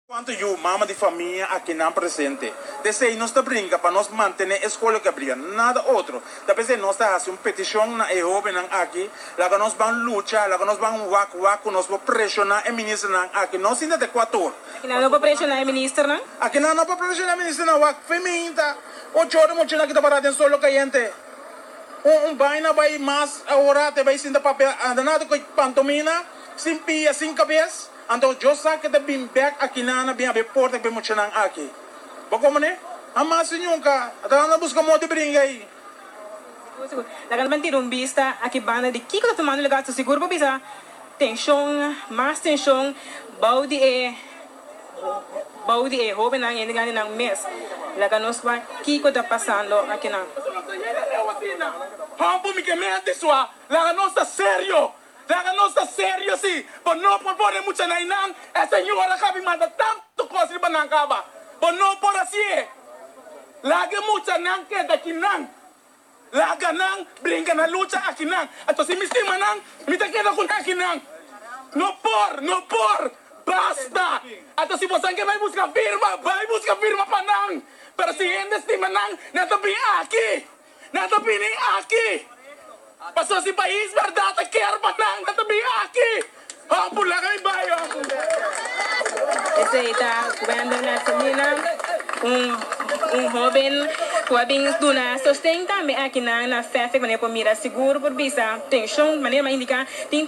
Kuantu yu, mama di famia akinan presente. P'esei nos ta bringa pa nos mantené e skol Gabriel, nada otro. Ta p'esei nos ta hasi un petishon na e hóbennan aki, laga nos ban lucha, laga nos ban wak wak ku nos por preshoná e ministernan aki. No sinta te kuator. Akinan no por preshoná e ministernan? Akinan no por preshoná e ministernan, wak feminta, ocho ora muchanan aki ta pará den solo kayente. Un un baina bai mas ora te bai sinta papia anda nada ku pantomina, sin pia, sin kabes. Anto yo sa ke ta bin bek akinan na bin habri porta ku e muchanan aki. Bo komprende? Hamas i nunka. A ta anda buska moda di bringa ei. Sigur, sigur. Laga nos ban tira un bista aki banda di kiko ta tumando lugar. So sigur bo bisa tenshon, mas tenshon bou di e bou di e hobennan i hende grandinan mes. Laga nos wak kiko ta pasando akinan. Hombo mi ke mente sua, laga nos ta serio. Laga nos ta serio si, bo no por pone mucha na einan, e señora kabi manda tantu kos riba nan kaba, bo no por hasié. Laga e muchanan keda akinan, laga nan bringa na lucha akinan, anto si mi stima nan, mi ta keda ku nan akinan. No por, no por! Basta! Anto si bosan ke bai buska firma, bai buska firma pa nan, pero si hende stima nan, nan ta bin aki. Nan ta bini aki pasobra si pais berdad ta kier pa nan, nan ta bini aki. Hombu laga mi bai hombu. Esei ta Wendel Mercelina, un un hoben ku a bin duna sosten tambe akinan na Fefik manera por mira sigur por bisa tenshon manera mi a indiká tin.